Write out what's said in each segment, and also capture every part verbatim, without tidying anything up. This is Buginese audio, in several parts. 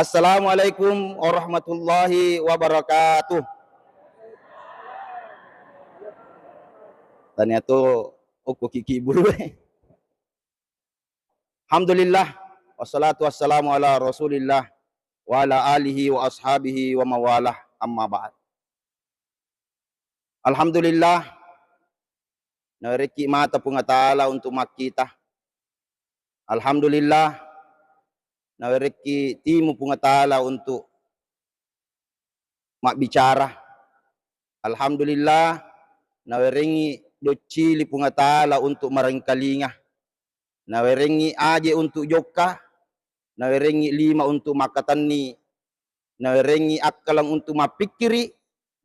Assalamualaikum warahmatullahi wabarakatuh. Tania to okko kiki buru. Alhamdulillah, wassalatu wassalamu ala Rasulillah wa ala alihi wa ashabihi wa mawalah, amma ba'd. Alhamdulillah, nawerekki mata Puang Ta'ala untuk makkita. Alhamdulillah, nawerekki timu Puang Ta'ala untuk mabbicara. Alhamdulillah, nawerengngi doccili Puang Ta'ala untuk marengkalinga. Nawerengngi aje untuk jokka, nawerengngi lima untuk makkatenni, nawerengngi akkaleng untuk mappikkiri,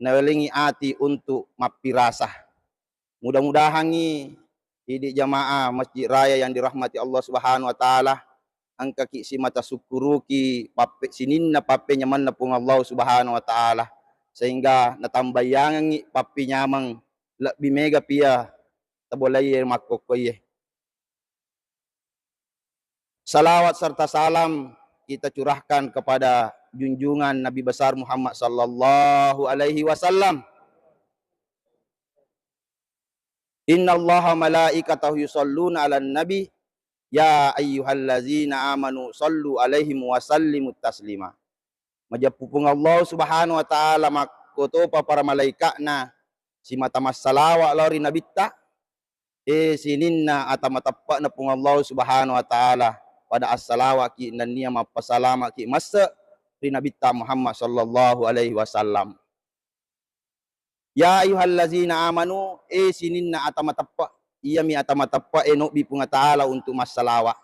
nawerengngi ati untuk mappirasa. Mudah-mudahangngi idi jamaah Masjid Raya yang dirahmati Allah Subhanahu wa Ta'ala, engkaki simata sukkuruki pappe-, sininna pappenyamenna Puang Allah Subhanahu wa Ta'ala, sehingga natambayangengngi pappenyameng lebbi mega pia tabolaiye makkokkoiye. Salawat serta salam kita curahkan kepada junjungan Nabi besar Muhammad sallallahu alaihi wasallam. Innallaha malaikatahu yusalluna 'alan nabi, ya ayyuhallazina amanu sallu 'alaihi wa sallimu taslima. Majeppu Puang Allah Subhanahu wa Ta'ala makkotopa para malaika'na simata massalawa lao ri Nabitta, eh, sininna ata mateppe'na Puang Allah Subhanahu wa Ta'ala pada assalawaki nennia mappasalamaki masse ri Nabitta Muhammad sallallahu alaihi wasallam. Ya ayyuhallazina amanu, eh, sininna ata mateppe, iyami ata mateppe e nobbi Puang Ta'ala untuk massalawa.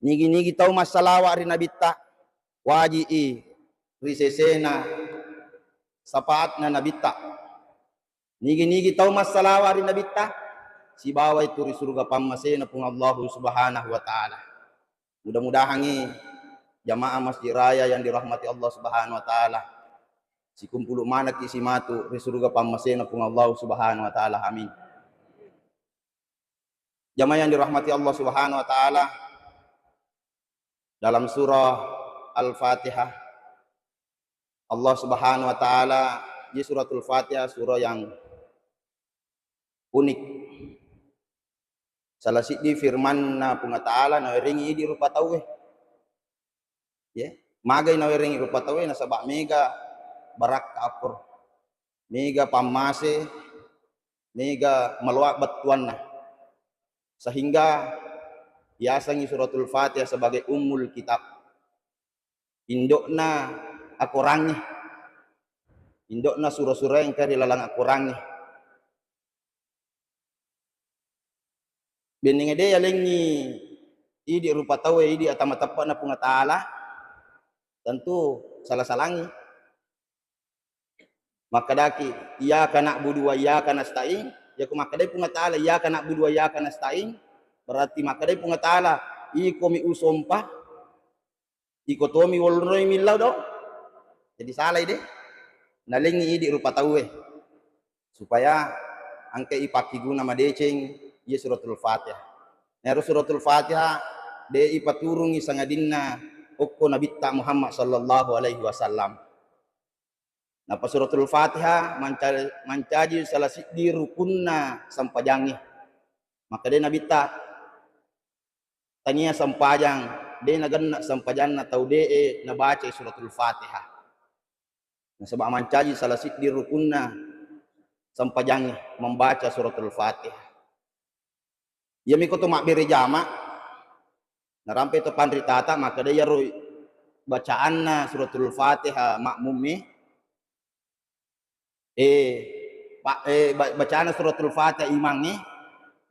Nigi-nigi tau massalawa ri Nabitta, waji i ri sesena syafaatna Nabitta. Nigi-nigi tau massalawa ri Nabitta, sibawa itu ri suruga pammasena Puang Allahu Subhanahu wa Ta'ala. Mudah-mudahangngi jamaah Masjid Raya yang dirahmati Allah Subhanahu wa Ta'ala, sikumpulu manekki simatu ri suruga pammasena Puang Allahu Subhanahu wa Ta'ala. Amin. Jamaah yang dirahmati Allah Subhanahu wa Ta'ala, dalam surah Al-Fatihah, Allah Subhanahu wa Ta'ala, di suratul Fatihah, surah yang unik. Salah siddi firmanna Puang Ta'ala, nawerengngi idi rupa tauwe. Ya, magai nawerengngi rupa tauwe, nasaba mega barakka akkoro, mega pammase, mega maloa bettuanna. Sehingga yasengngi suratul Fatihah sebagai ummul kitab. Indo'na akorangnge, indo'na sura-sura engka ri laleng akorangnge. Benningnge de yalengngi idi rupa tauwe, idi ata mateppe'na Puang Ta'ala, tentu sala-salangngi. Makkedaki, "Iyyaka na'budu wa iyyaka nasta'in." Yako makkedai Puang Ta'ala, "Iyyaka na'budu wa iyyaka nasta'in," berarti makkedai Puang Ta'ala, "Ikomi usompa, iko tomi wolonroi millau do." Jadi salai de. Nalengngi idi rupa tauwe. Supaya engkai pakkiguna madeceng iya suratul Fatihah. Nero suratul Fatihah de ipaturungi sangadinna okko Nabitta Muhammad sallallahu alaihi wasallam. Napa suratul Fatihah manca-, mancaji salah siddi rukunna sempajangnge. Maka de Nabitta, tania sempajang, de nagenna sempajanna tau de e nabacai suratul Fatihah. Nasaba mancaji salah siddi rukunna sempajangnge membaca suratul Fatihah. Iyami ko to mabbere jama, narampe to panritata, makkeda iyaro bacaanna suratul Fatihah makmumme, eh, pa-, eh, ba-, bacaanna suratul Fatihah imangnge,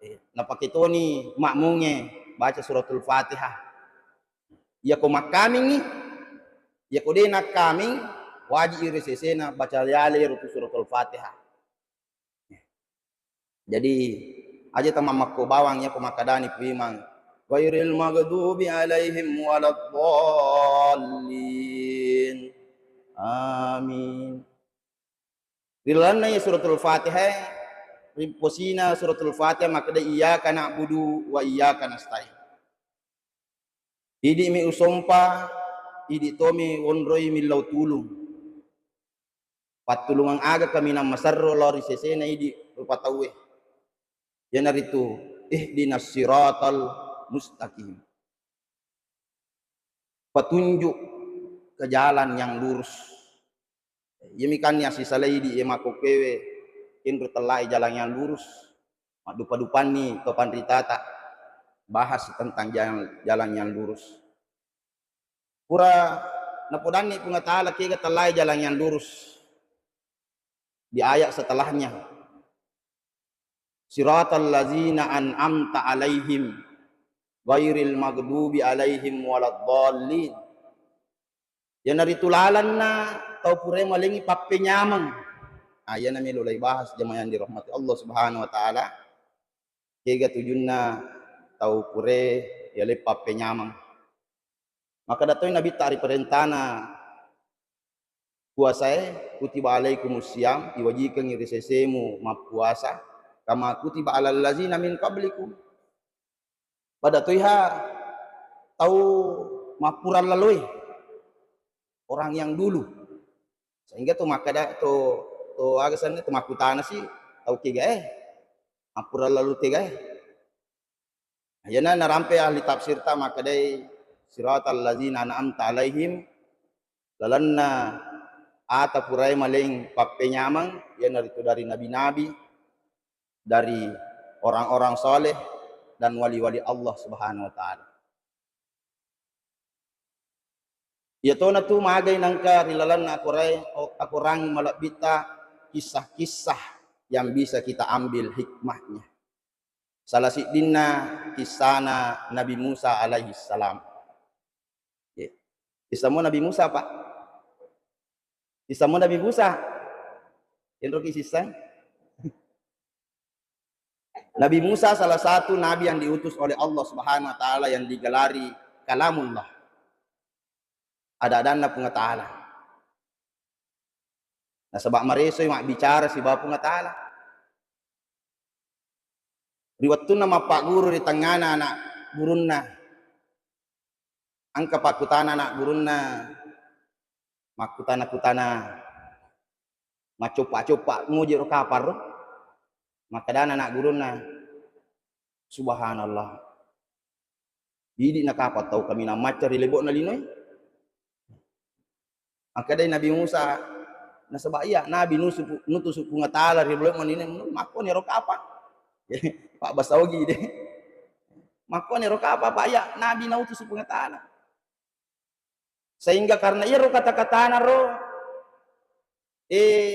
eh, napake toni makmungnge baca suratul Fatihah. Iyako makkamingngi, iyako de nakkaming, waji iri sesena baca yale iyaro tu suratul Fatihah. Jadi, aja tamammakko bawang yako makkadani Puimang, "Ghairil maghdubi alaihim waladdallin. Amin." Ri lalenna iya suratul Fatihah, ri posina suratul Fatihah makkeda, "Iyyaka na'budu wa iyyaka nasta'in." Idi'mi usompa, idi tomi wonroi millau tulung. Pattulungang aga kaminang maserro lao ri sesena idi rupa tauwe. Iyanaritu ihdinas siratal mustaqim. Petunjuk ke jalan yang lurus. Iyami kan yang sisalai di iya makkokkoewe, kenro tellai jalan yang lurus. Maddupa-dupanni to panritata bahas tentang jalan, jalan yang lurus. Pura napodanni Puang Ta'ala kega tellai jalan yang lurus di ayat setelahnya. Siratal ladzina an'amta alaihim ghairil maghdubi alaihim waladdallin. Iyanaritu lalenna tau purae malengngi pappenyameng. Ah, iyana melo lai bahas jamaah yang dirahmati Allah Subhanahu wa Ta'ala. Kega tujunna tau purae yaleng pappenyameng. Makkeda toi Nabitta ri parentana puasae, "Kutiba alaikumus siyam," iwajikengngi ri sesemu mappuasa, "kama kutiba alal ladzina min qablikum." Pada toiha tau mappura laloe, orang yang dulu. Sehingga to makkeda to, to aga senna to makkutana si tau kegae, mappura lalo kegae. Iyana narampe ahli tafsirta makkedai, "Siratal ladzina an'amta alaihim," lalenna ata purae maleng pappenyameng, iyanaritu dari nabi-nabi, dari orang-orang saleh, dan wali-wali Allah Subhanahu wa Ta'ala. Iyatona tu magai nengka ri lalenna akorai-, akorang malebbitta kisah-kisah yang bisa kita ambil hikmahnya. Salah siddinna kissana Nabi Musa alaihi salam. Ye. Kisah mo Nabi Musa, Pak? Kisah mo Nabi Musa? Enroki sisseng? Nabi Musa salah satu nabi yang diutus oleh Allah Subhanahu wa Ta'ala yang digelari Kalamullah. Ada-adanna Puang Ta'ala. Nasaba maresoi mabbicara sibawa Puang Ta'ala. Ri wettunna mappagguru ri tengngana anak gurunna, engka pakkutana anak gurunna, makkutana-kutana, macoppa-coppa, "Ngoje ro kapang ro?" Makkedana anak gurunna, "Subhanallah. Idi nakapang tau kaminang macca ri lebo'na linoe." Makkedai Nabi Musa, "Nasaba iya nabi nusu-, nutusu Puang Ta'ala ri lebo'na linoe, makkoni ro kapang." Pabbasa Ogi de. "Makkoni ro kapang, Pak, iya nabi nautusu Puang Ta'ala." Sehingga karena iyaro kata-katana ro, eh,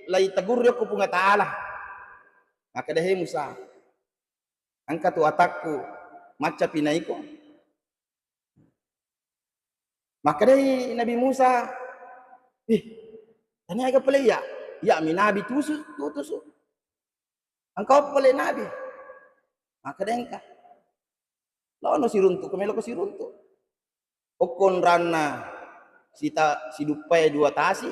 lai tagurri okko Puang Ta'ala. Makkeda, "He Musa, engka tu atakku, maccapi naiko." Makkedai Nabi Musa, "Ih, tania aga pale iya? Iya mi nabi tusu, tutusu. Engka pale nabi?" Makkeda, "Engka." Laono siruntu, ko meloko siruntu. Okko onranna sita-, siduppae dua tasi,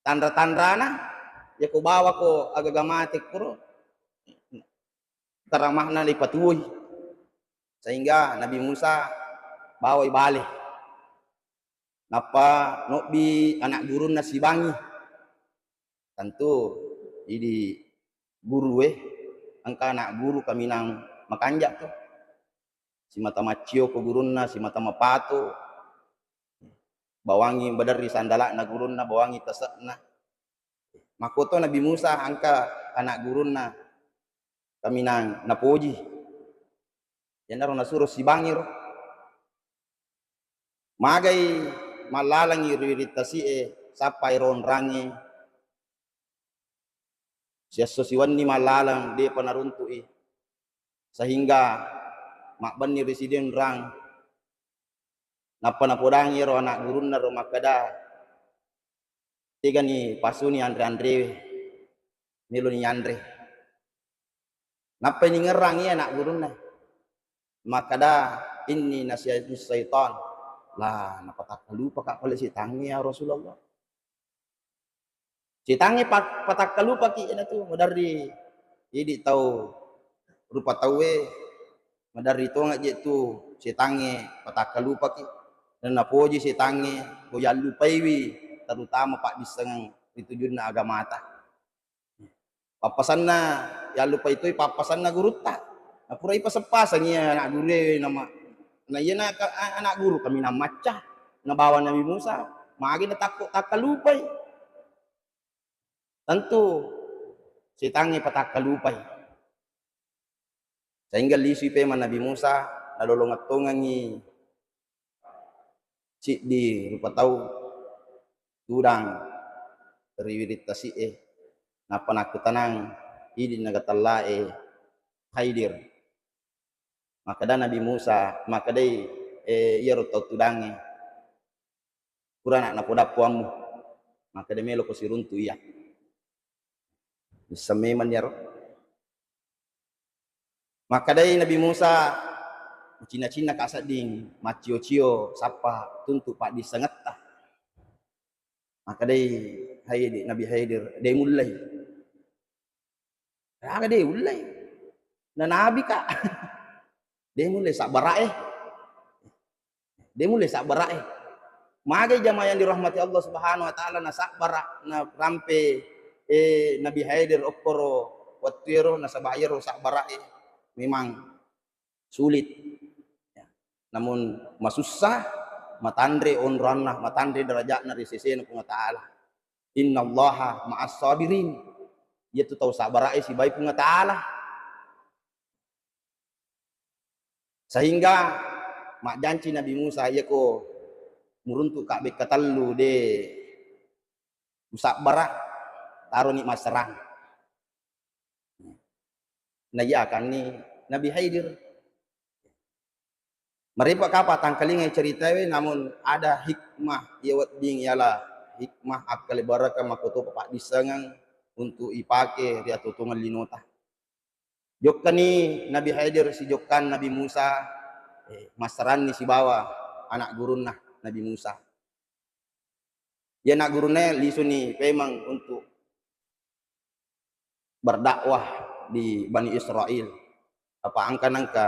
tanra-tanrana, yako bawako agaga mate kuro, karamahna leipatuwoi. Sehingga Nabi Musa bawai bale. Nappa nobbi anak gurunna sibangi. Tentu idi gurue, engka anak guru kaminang makanja tu. Simata maccio ko gurunna, simata mapato. Bawangi baderri sandala'na gurunna, bawangi tase'na. Makkoto Nabi Musa engka anak gurunna kaminang napoji. Iyanaro nasuro sibangiro. Magai mallalengngi ri wiring tasi'e, sappai ro onrangnge. Siesso siwenni mallaleng, de'pa naruntu'i. Sehingga mabbenni ri siddi onrang. Nappa napodangi ero anak gurunna ro makkeda, "Tegani pasuni anre-anrewe, meloni yanre." Nappai ningerrangi anak gurunna. Makkeda, "Inni nasiyanis syaitan." Lah, napatakkalupaka pale setangnge, ya Rasulullah. Setangnge pa-, patakkalupaki iyanatu, maderri idi tau rupa tauwe, maderri tonga je tu setangnge patakkalupaki. Napoji setangnge, ko yallupaiwi, terutama paddissengeng ri tujunna agamata. Pappasanna, yallupai toi pappasanna gurutta. Napura ipaseng-paseng iya anak gurue, nama, na iyana ka-, a-, anak guru kaminang macca, nabawa Nabi Musa, magi natakko-, takkalupai. Tentu setangnge patakkalupai. Sehingga lisui pemeng Nabi Musa, nalolongeng tongengngi siddi rupa tau tudang ri wiring tasi'e, nappa nakkutanang idi naga tellae Khaidir. Makkeda Nabi Musa, makkedai, eh, iyaro tau tudangnge, "Purana napodang puammu, makkeda meloko siruntu iya." Nisseng memang iyaro. Makkedai Nabi Musa, "Cinna-cinna ka sedding, maccio-cio sappa tuntu paddissengetta." Makkedai Haidi-, Nabi Haidir, "De mullei." "Aga de ullei? Na nabi ka." "De mullei sabbara'e. De mullei sabbara'e." Magai jamaah yang dirahmati Allah Subhanahu wa Ta'ala, nasabbara, narampe, eh, Nabi Haidir okkoro wettuero, nasaba iyaro sabbara'e memang sulit. Ya. Namun masussa matanre onroanna, matanre derajatna ri sesena Puang Ta'ala. "Innallaha ma'as sabirin." Iyatu tau sabbara'e sibawa Puang Ta'ala. Sehingga majjanci Nabi Musa, "Iyako muruntu ka bekka tellu de usabbara, taroni masserang." Naiyakanni Nabi Haidir. Marepa kapa tangkalingai ceritae, namun ada hikmah iya wedding, ialah hikmah akkalebarakang makkutopa paddissengeng untuk ipake ri atuo-tuongeng linota. Jokkani Nabi Haidir sijokkan Nabi Musa, eh, masseranni sibawa anak gurunna Nabi Musa. Iya anak gurunna lisuni pemeng untuk berdakwah di Bani Israel. Apa engka nengka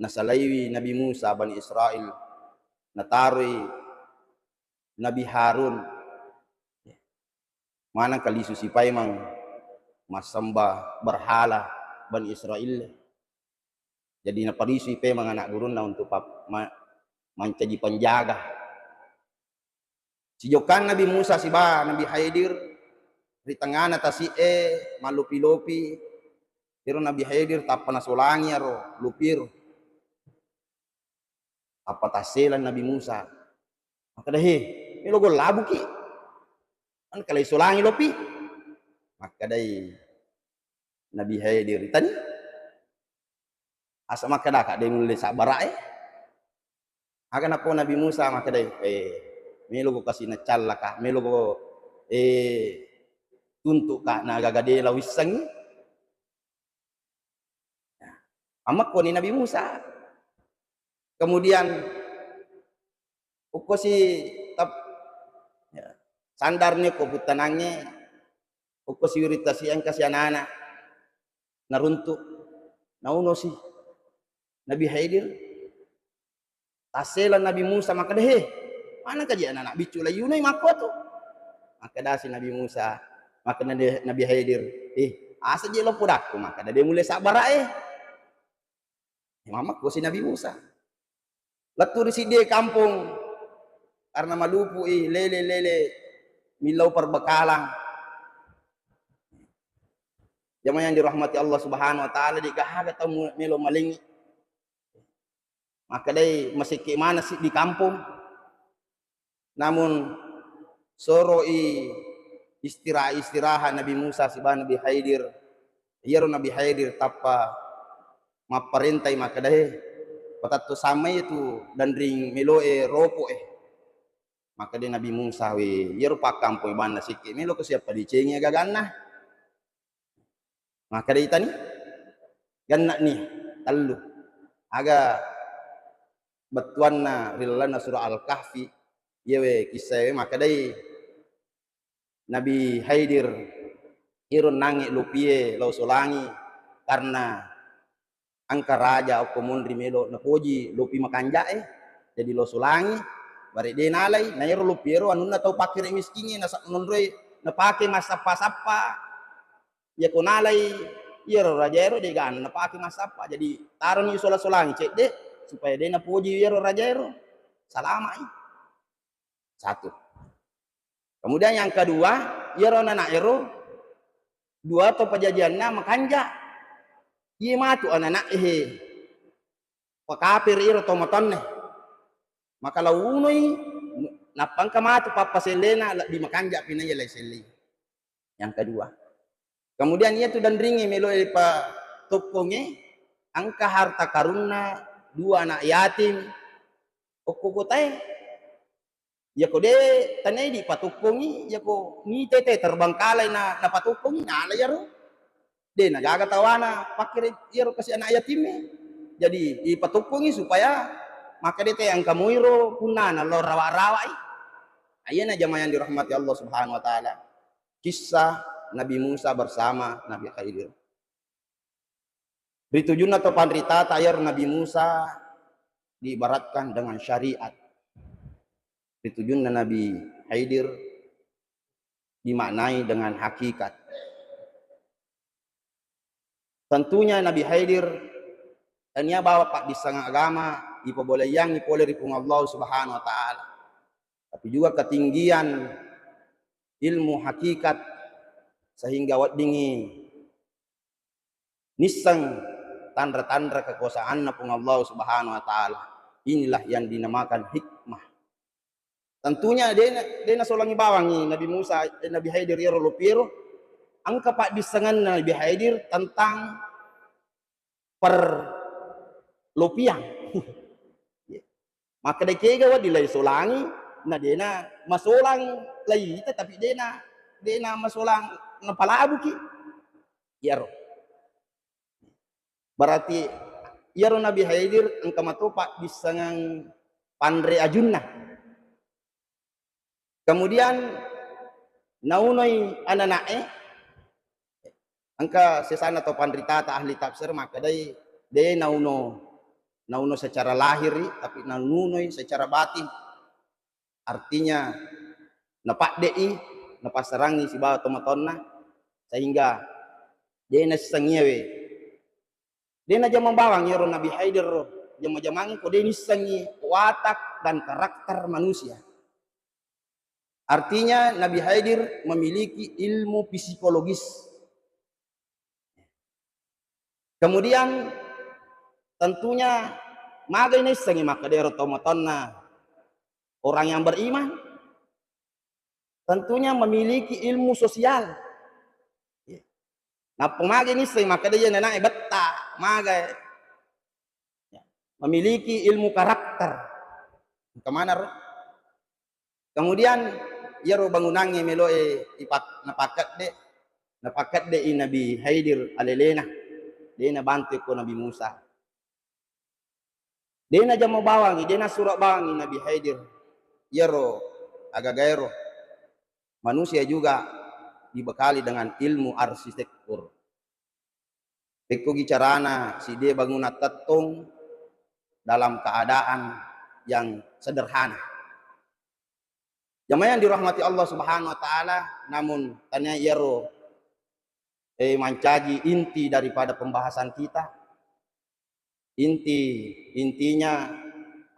nasalaiwi Nabi Musa Bani Israel, nataroi Nabi Harun. Manengka lisu sipaimeng massembah berhala Bani Israel. Jadi naparisui pemeng anak gurunna untuk pap-, ma-, mancaji penjaga. Sijokkan Nabi Musa siba Nabi Haidir ri tengngana tasi'e, mallopi-lopi. Ero Nabi Haidir tappa nasolangi aro lopiero. Tappa tasselang Nabi Musa. Makkeda, "He, melo gol labuki. Engka laisolangi lopi." Makkedai Nabi Haidir, "Tani? Asa makkedaka de nulle sabbara'e?" Aga napau Nabi Musa makkedai, "Eh, melo ko kasi nacallaka, melo ko, eh, tuntuka na gaga de la wissengi." Ammekkoni Nabi Musa. Kemudian ukkosi tep-, ya, sandarni ko puttanangnge, ukkosi wiring tasi engkasi anana naruntuk, naunosi Nabi Haidir. Tasselang Nabi Musa makkeda, "He, manengka je anak-anak biccu laiyunoi makkuatu?" Makkedasi Nabi Musa, makkeda Nabi Haidir, "Eh, asa je lo podakku makkeda de mulle sabbara'e." Mamakkusi Nabi Musa. Lettu ri siddie kampong, karena malupu'i lele-lele millau perbekalan. Jamaah yang dirahmati Allah Subhanahu wa Ta'ala, de gaga tau mu-, melo malengi. Makkedai, "Masekke maneng siddi kampong." Namun, soroi istirahat-istirahat Nabi Musa sibawa Nabi Haidir. Iyaro Nabi Haidir tappa mapparentai makkeda, "He, patatto samai tu danring meloe ropo'e." Makkeda Nabi Musa, "We, iyaro pakkampoi banna sikke melo ko siappa decengi agaganna." Makkeda itani, "Genna'ni tellu." Aga bettuanna ri lalenna surah Al-Kahfi, iyawe kissae makkedai Nabi Haidir, iro nangnge lopie lao solangi karena engka raja okko monri melo napoji lopi makanja'e, jadi lao solangi. Bare de nalai, na ero lopi ero anunna tau pakkere miskingnge, nasa-, nonroi napake massappa-sappa. Iyako nalai iyaro raja ero, degana napake massappa. Jadi, taroni sola-solangi cedde supaya de napoji iyaro raja ero. Salama'i. Satu. Kemudian yang kedua, iyaro anana ero, dua to pajajianna makanja. Iye matu anana ehe. Pakapere iro to matonne. Maka launoi, nappa engka matu pappasellena, lebbi makanja pinaya lai sellei. Yang kedua. Kemudian iyatu danringnge meloe pa tokkongnge, engka harta karunna, dua anak yatim, okko kotae. Iyako de tania idi patukkongi, iyako nitete terbengkalai na, napatukkongi, nala iyaro. De nagaga tawana pakkere iyaro kasi anak yatimme. Jadi ipatukkongi supaya makkeda te engka muiro punnana lao rawa-rawai. Ayana jamaah yang dirahmati Allah Subhanahu wa Ta'ala. Kisah Nabi Musa bersama Nabi Khidir. Ritujunna to panritata iyaro Nabi Musa diibaratkan dengan syariat. Ritujunna Nabi Khidir dimaknai dengan hakikat. Tentunya Nabi Khidir tania bawa paddisseng agama ipabolaiyangi pole ri Puang Allah Subhanahu wa Ta'ala. Tapi juga ketinggian ilmu hakikat sehingga weddingi nisseng tanra-tanra kekuasaanna Puang Allah Subhanahu wa Ta'ala. Inilah yang dinamakan hikmah. Tentunya dena, dena solangi bawangi Nabi Musa, eh, Nabi Khidir iyaro lopiero, engka paddissengenna Nabi Khidir tentang perlopiang. Makkeda kega wedding lai solangi, na dena masolang lai ita, tapi dena, dena masolang napalabuki. Iyaro. Berarti iyaro Nabi Khidir engka matopa dissengeng panre ajunna. Kemudian naunoi anana'e, engka sesana to panritata ahli tafsir makkedai de nauno, nauno secara lahiri, tapi naunoi secara batin. Artinya, napadde'i, napassarangi sibawa tomatoanna, sehingga de naissengngi we. De najama bawang iyaro Nabi Khidir ro, jama-jamangngi ko de nissengngi watak dan karakter manusia. Artinya, Nabi Khidir memiliki ilmu psikologis. Kemudian, tentunya magai naissengngi makkeda ero tomatoanna orang yang beriman? Tentunya memiliki ilmu sosial. Nappa magai nisseng makkeda iya nanae betta, magai. Ya, memiliki ilmu karakter. Engka maneng ro? Kemudian, iyaro bangunangnge meloe ipak-, napakedde, napakedde'i Nabi Khidir alelena. De nabantu ko Nabi Musa. De najama bawangi, de nasuro bawangi Nabi Khidir iyaro agagaero. Manusia juga dibekali dengan ilmu arsitektur. Pekkogi carana siddi bangunan tettong dalam keadaan yang sederhana. Jamaah yang dirahmati Allah Subhanahu wa Ta'ala, namun tania iyaro, eh, mancaji inti daripada pembahasan kita. Inti, intinya,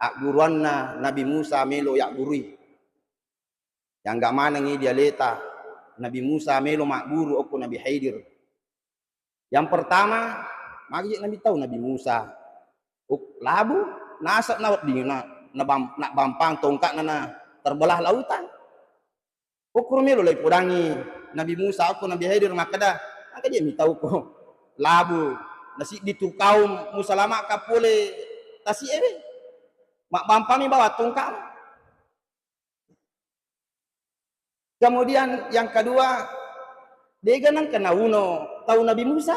agguruanna Nabi Musa melo yaggurui. Yangga manengngi dialeta Nabi Musa melo magguru okko Nabi Khidir. Yang pertama, magi Nabi tau Nabi Musa. Uk-, labu, nasa na wedding na, na bam-, na bampang tongka'na na terbelah lautan. Okkoro melo lai podangi Nabi Musa, okko Nabi Khidir makkeda, engka je mitau ko labu, nasiddi tu kaum musalama'ka pole tasi'e we. Mabbampami bawang tongka'mu. Kemudian yang kedua, dega nengka nauno tau Nabi Musa.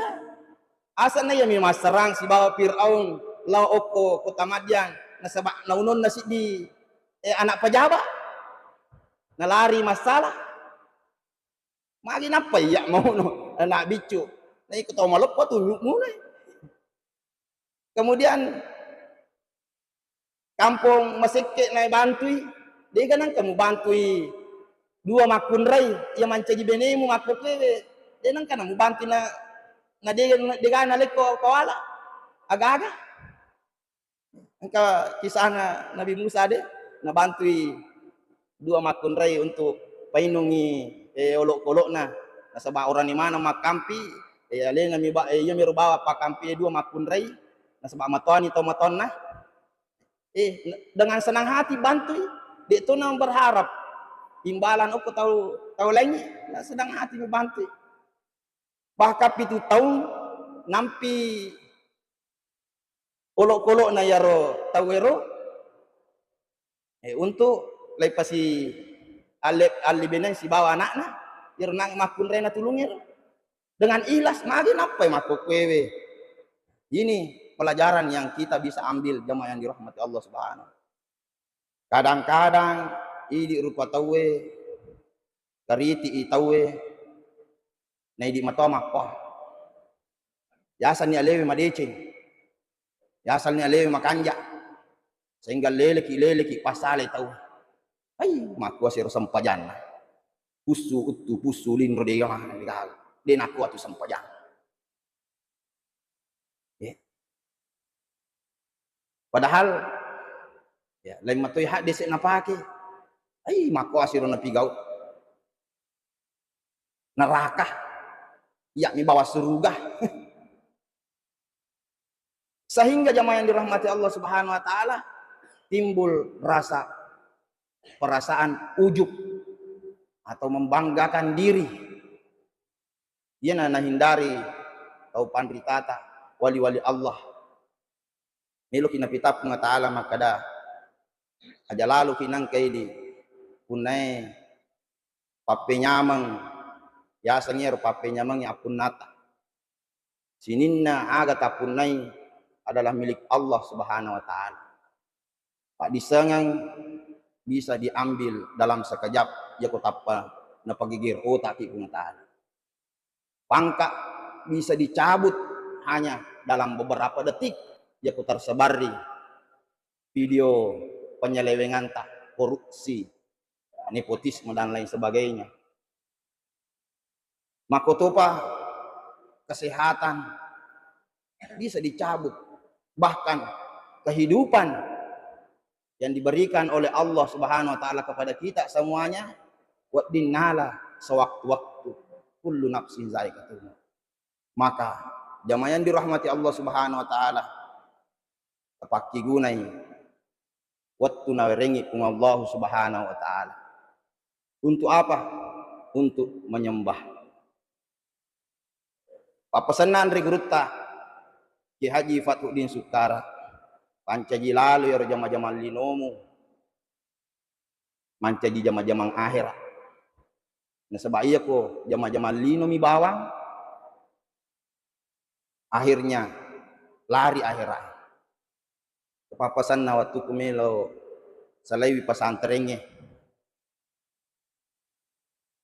Asenna iyami massarang sibawa Firaun lao okko kota Madyan, nasaba naunonna siddi, eh, anak pejabat. Nalari massala. Magi nappa iya mauno anak biccu. Na iko tau maloppo tu mu-, mulai. Kemudian kampong masekke na bantui, Dega nengka mubantui dua makkunrai, iya mancaji benemu makkokkoewe, de nengka na mubantui na, na de, dega nalekko pawala agaga. Engka kisahna Nabi Musa de, nabantui dua makkunrai untuk painungi, eh, olokolo'na. Nasaba orani maneng makkampi, eh, alena mi ba-, eh, iya miro bawa pakkampi dua makkunrai, nasaba matoani tau matoanna. Eh, dengan senang hati bantui, de to na berharap imbalan okko tau, tau laingnge, na senang hati mi bantui. Bahkan pitu taung nampi olokolo'na iyaro tauwero, eh, untuk leipasi alle-, allibeneng sibawa ana'na, iyaro nangnge makkunraina tulungngero. Dengan ikhlas magi nappai makkokkoewe. Ini pelajaran yang kita bisa ambil, jamaah yang dirahmati Allah Subhanahu. Kadang-kadang idi rupa tauwe, kariti'i tauwe, na idi matoa mappa. Biasani alewe madeceng, biasani alewe makanja, sehingga leleki, leleki pasale tauwe. Ai, makkuasiro sempajanna. Pussu uttu, pussu linro, dega maneng gaga. De nakkuatu sempajang. Ya. Padahal, ya, lain matoi hadde se napake. Ai, makkuasiro napigau. Neraka. Iya mi bawa suruga. Sehingga jamaah yang dirahmati Allah Subhanahu wa Ta'ala, timbul rasa, perasaan ujub atau membanggakan diri. Iyana nahindari tau panritata, wali-wali Allah. Meloki napita Puang Ta'ala makkada, aja laloki nangka idi punnae pappenyameng, yaseng iyaro pappenyamengnge appunnata. Sininna aga tappunnai adalah milik Allah Subhanahu wa Ta'ala. Paddissengeng bisa diambil dalam sekejap, yako tappa napageger otaki Puang Ta'ala. Pangkat bisa dicabut hanya dalam beberapa detik, yako tersebarri video penyelewenganta, korupsi, nepotisme, dan lain sebagainya. Makotopa kesehatan bisa dicabut, bahkan kehidupan yang diberikan oleh Allah Subhanahu wa Ta'ala kepada kita semuanya, wedding nala sewaktu-waktu, kullu nafsin zaikatul maut. Maka jamaah yang dirahmati Allah Subhanahu wa Ta'ala, tapakkigunai wettu nawerengngi Puang Allah Subhanahu wa Ta'ala. Untuk apa? Untuk menyembah. Pappasenna anre gurutta, Kiai Haji Fathuddin Sukkara, pancaji lalo iyaro jama-jamang linomu, mancaji jama-jamang ahera. Nasaba iyako jama-jamang linomi bawang, akhirnya lari ahera. Pappasenna wettukku melo salaiwi pesantrengnge.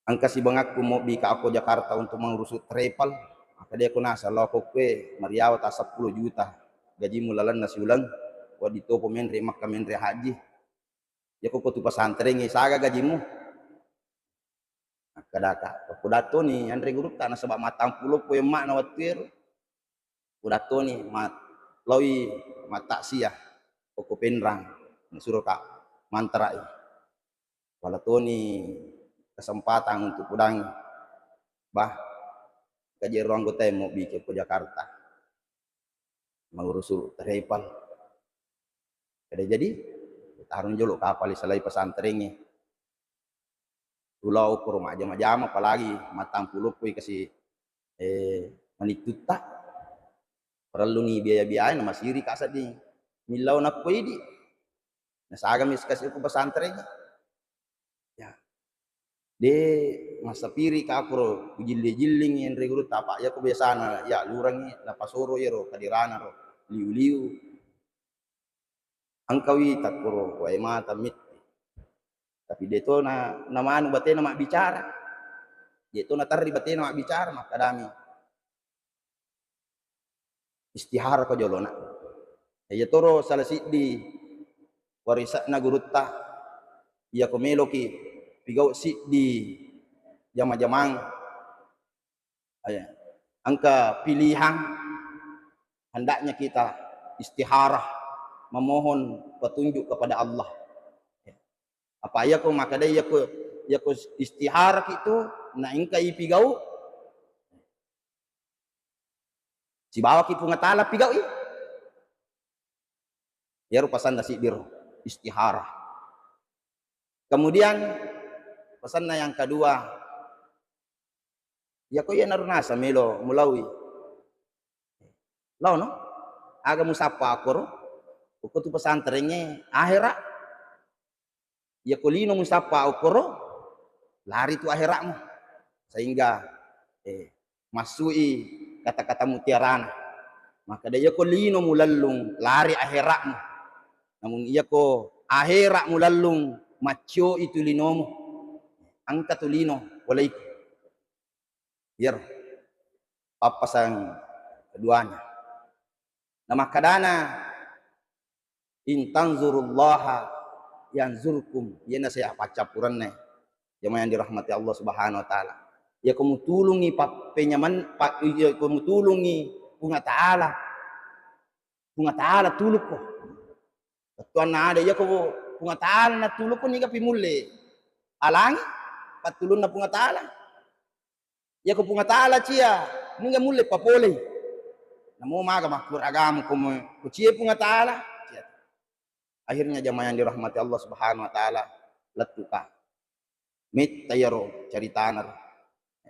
Engka sibangakku mobbi ka ko Jakarta untuk mengurusu travel. Maka de ko naseng lao ko kue mariawa ta seppulo juta gajimu lalenna siuleng. Wedding topo menre Makka, menre haji. Yako ko tu pesantrengnge, saga gajimu? Makkedaka, ko datoni anre gurutta, nasaba mattampuloppo emma'na wettuero. Ko datoni ma-, laoi mattaksiah okko Penrang, nasuroka mantara'i. Pala toni kesempatan untuk pudangi. Bah, kaji ero anggotae mobbi ke ko Jakarta. Mengurusu travel. Kada jadi, tarung jolo kapal salai pesantrengnge. Ulao koro majama-jama, apalagi mattampuloppoi kasi, eh, manittutta. Parelluni biaya-biaya, namasiri ka sedding. Millau nappo idi. Nasagami sikasi ko pesantren. Ya. De massapiri ka koro kujilli-jillingi anre gurutta, apa yako biasana ya lurangi napasoro yero kadirana ro liu-liu. Engkawi takkoro wae mata mitti. Tapi de to na, namanu batena mabbicara. De to naterri batena mabbicara, makkadami, istihara ko jolona. Iya toro salah siddi warisanna gurutta, Iyako meloki pigau siddi jama-jamang, eh, engka pilihan, hendaknya kita istikharah, memohon petunjuk kepada Allah. Apa iyako makkeda iyako, iyako istikharah ki tu, na engka ipigau, sibawaki Puang Ta'ala pigau i. Iyaro pasanna siddiro, istikharah. Kemudian pasanna yang kedua, iyako iyanaro naseng melo mulaui. Laono, aga musappa okkoro? Okko tu pesantrengnge akhera. Iyako lino musappa okkoro, lari tu akhera'mu. Sehingga, eh, massui kata-kata mutiarana. Makkeda iyako lino mulellung, lari akhera'mu. Namun iyako akhera mulellung, maccioi tu linomu. Engka tu lino, walaiku. Iyaro pappasang keduanya. Na makkadana, "In tanzurullaha yanzurkum." Iyana saya paccappurenna, jamaah yang dirahmati Allah Subhanahu wa Ta'ala. Iyako mutulungi pappenyaman, pa-, iyako mutulungi Puang Ta'ala, Puang Ta'ala tulukko. Bettuanna ada, iyako Puang Ta'ala natulukko, niga pi mulle alangi pattulunna Puang Ta'ala. Iyako Puang Ta'ala cia, niga mulle papolei. Namo maga makkuragamu ko mo-, ko cie Puang Ta'ala? Cia. Akhirnya jamaah yang dirahmati Allah Subhanahu wa Ta'ala, lettuka. Metta iyaro caritana ro.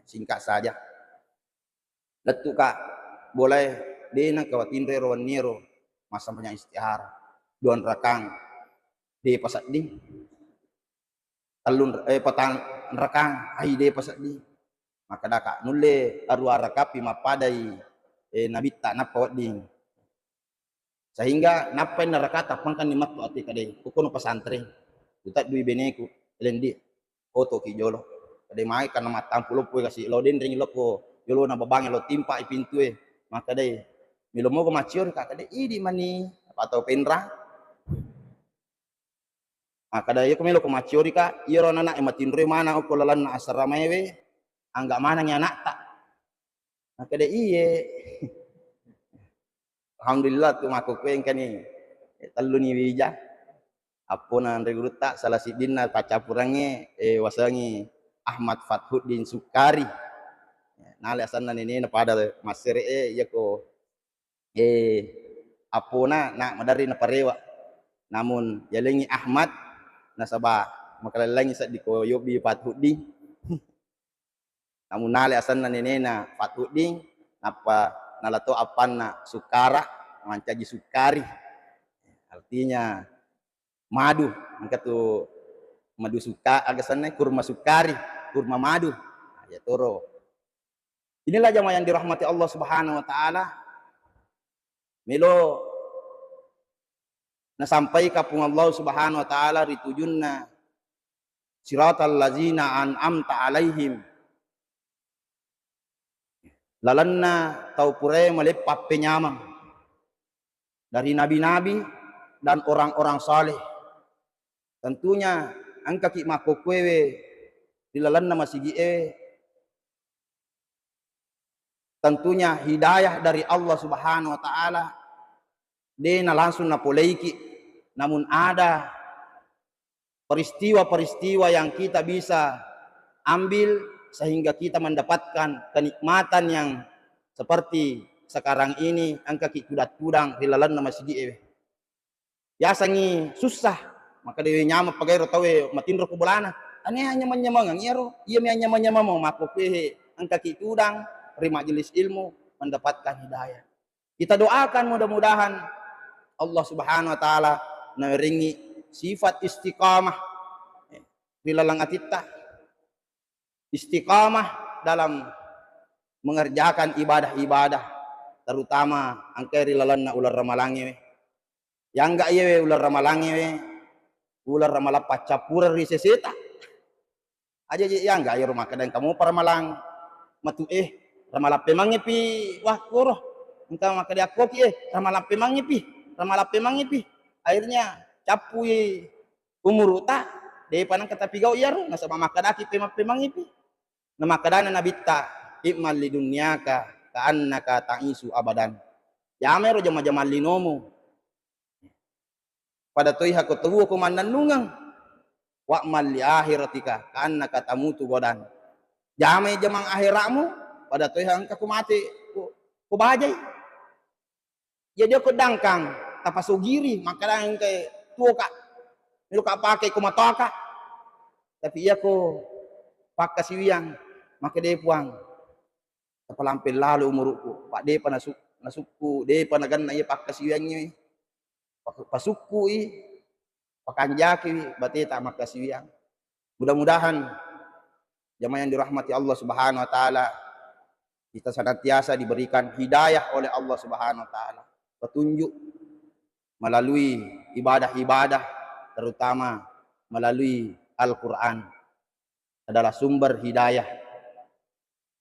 Singkat saja. Lettuka bolae, de nengka watinro ero wenni ero massempajang istihara. Dua rakang, de pasedding. Tellun, eh, patang rakang, ai de pasedding. Makkedaka, nulle arua rakapi mappadai, eh, nabitta nappa wedding. Sehingga nappai narakata pangkanni mattu ati kadai, kokono pesantren, uteddui beneku, lendi, otoki jolo. Kadai mai karena mattampu loppo kasi lao denreng lokko jolona babange lao timpai pintue, makkedai, melo moga macciori ka, kadai, idi mani, apa tau penrang. Makkeda, "Iyako meloko macciori ka, iyaro anana'e matinroi maneng okko lalenna asramaewe, angga manengngi ana'ta." Makkeda, "Iye." Alhamdulillah, tu makkokkoe engkani telluni wija. Appona anre gurutta, salah siddinna paccappurengnge, eh, wasengngi Ahmad Fathuddin Sukkari. Nale asenna nenena pada massere'e, iyako eh, appona na maderri naparewa. Namun yalengngi Ahmad, nasaba makalellengngi seddi ko yobbi Fathuddin. Namun nale asenna nenena Fathuddin, nappa nala to appanna Sukkara, mancaji Sukkari. Artinya madu, engka tu madu sukka-, aga senna, kurma sukkari, kurma madu. Nah, iya toro. Inilah jamaah yang dirahmati Allah Subhanahu wa Ta'ala. Melo nasampaika Puang Allah Subhanahu wa Ta'ala ri tujunna, siratal lazina an'amta alaihim, lalenna tau purae maleppa appenyameng dari nabi-nabi dan orang-orang saleh. Tentunya engkaki makkokkoewe ri lalenna masigi'e, tentunya hidayah dari Allah Subhanahu wa Ta'ala, de na langsung napoleiki, namun ada peristiwa-peristiwa yang kita bisa ambil sehingga kita mendapatkan kenikmatan yang seperti sekarang ini, engkaki tudang-tudang ri lalenna masigi'e. Yasengngi sussa, maka dewe nyameng pagairo tauwe matinro ko bolana. Tania nyameng-nyamengeng iyaro, iyami anyameng-nyameng makkokkoe engkaki tudang ri majelis ilmu mendapatkan hidayah. Kita doakan mudah-mudahan Allah Subhanahu wa Ta'ala nawerengngi sifat istiqamah, eh, ri laleng atitta, istiqamah dalam mengerjakan ibadah-ibadah, terutama engkae ri lalenna uleng ramalangnge we. Yangga iyewe uleng ramalangnge we, uleng ramalang paccappureng ri seseta. Aja je yangga iyaro makkeda engka mopa ramalang matu, eh, ramalang pemangnge pi, wah, koro. Engka makkeda akkoki, eh, ramalang pemangnge pi, ramalang pemangnge pi. Akhirnya cappui umuru'ta, Depa nengka tapigau iyaro, nasaba makkedaki pemang-pemangipi. Namakkedana Nabitta, "I'mal li dunyaka ka'annaka ta'isu abadan." Jamairo jama-jamang linomu. Pada toiha ko tuo ko mannennungeng. "Wa'mal li akhiratika ka'annaka tamutu godan." Jamai jamang akhiratmu, pada toiha engka ko mate ko, ko bajai. Jadi ko dangkang, tapasogiri, makkadang engka tuoka, meloka pake ko matoaka. Tapi iya ko pakkasiwiang, makkeda, "Puang, tapalampe lalo umuruku, pa depa nasu-, nasukku, depa nagenna iya pakkasiwiangnge. Pak-, pasukkui, pakanjakiwi bateta makkasiwiang." Mudah-mudahan jamaah yang dirahmati Allah Subhanahu wa Ta'ala, kita senantiasa diberikan hidayah oleh Allah Subhanahu wa Ta'ala, petunjuk melalui ibadah-ibadah, terutama melalui Al-Quran adalah sumber hidayah.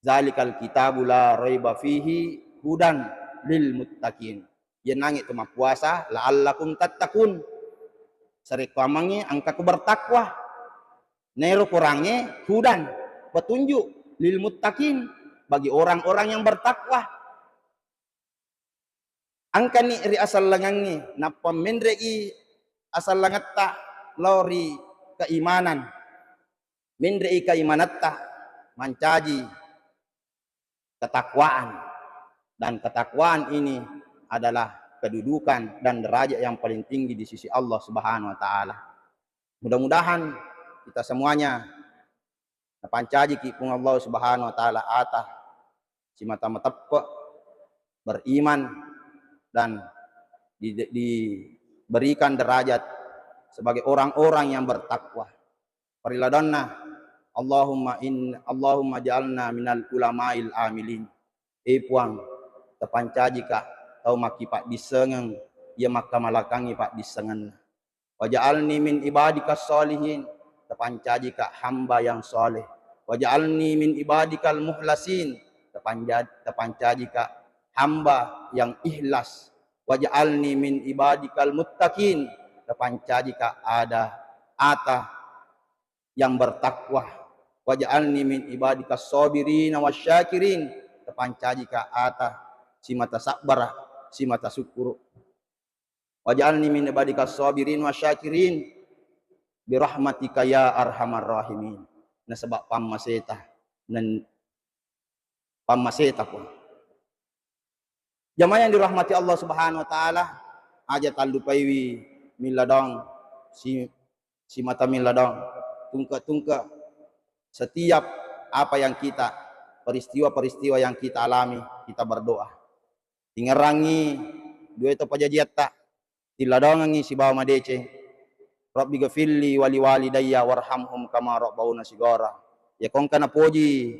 "Zalikal kitabu la raiba fihi hudan lil muttaqin." Iyanangnge tu mappuasa, "La'allakum tattaqun." Sarekkoammengnge engka ko bertakwa. Naero Korangnge hudan, petunjuk, lil muttaqin, bagi orang-orang yang bertakwa. Engkani ri asallangengnge, nappa menre'i asallangetta lao ri keimanan. Menre'i keimanetta, mancaji ketakwaan. Dan ketakwaan ini adalah kedudukan dan derajat yang paling tinggi di sisi Allah Subhanahu wa Ta'ala. Mudah-mudahan kita semuanya napancajiki Puang Allah Subhanahu wa Ta'ala ata simata mateppe, beriman, dan di-, diberikan derajat sebagai orang-orang yang bertakwa. Parilladonna, Allahumma in-, Allahumma ja'alna minal ulama'il amilin. Eh Puang, tapancajika tau makkipaddissengeng iya makkamalakangngi paddissengenna. "Waj'alni min ibadikas sholihin," tapancajika hamba yang soleh. "Waj'alni min ibadikal muhlasin," tapanja-, tapancajika hamba yang ikhlas. "Waj'alni min ibadikal muttaqin," tapancajika ada ata yang bertakwa. "Waj'alni min ibadikas sabirin wasyakirin," tapancajika ata simata sabbara, simata sukkuru. "Waj'alni min ibadikas sabirin wasyakirin birahmatika ya arhamar rahimin." Nasaba pammaseta, nan-, pammaseta, Puang. Jamaah yang dirahmati Allah Subhanahu wa Ta'ala, aja tallupaiwi milladong si-, simata milladong, tungke-tungke setiap apa yang kita, peristiwa-peristiwa yang kita alami, kita berdoa. Tingerangngi dua to pajajiatta, tilladongengngi sibawa madeceng. "Rabbi ghafirli wali walidayya warhamhum kama rabbawna sigara." Iya ko engka napoji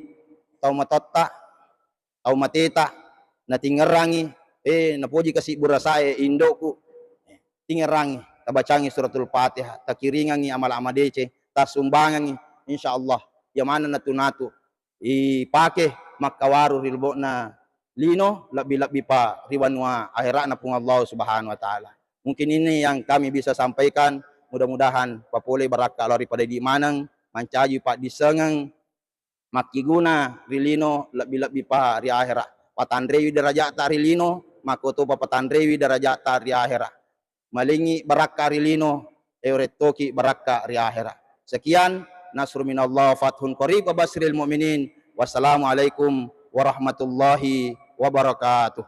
tau matotta, tau mateta, natingerangngi, eh, napoji kasi burasa'e indo'ku, tingerangngi, tabacangi suratul Fatihah, takiringangngi amala madeceng, tasumbangangngi, insya Allah, iya maneng natu-natu ipake makkawaru ri lebo'na lino, lebbi-lebbi pa ri wanua akhera'na Puang Allah Subhanahu wa Ta'ala. Mungkin ini yang kami bisa sampaikan, mudah-mudahan papole barakka lao ri pada idi maneng, mancaji paddissengeng, makkiguna ri lino, lebbi-lebbi pa ri akhera. Patanrewi derajata ri lino, makkotopa patanrewi derajata ri akhera. Malingi barakka ri lino, eorettoki barakka ri akhera. Sekian, nasru minallah, fathun qarib, wa basyiril mu'minin. Wassalamualaikum warahmatullahi wabarakatuh.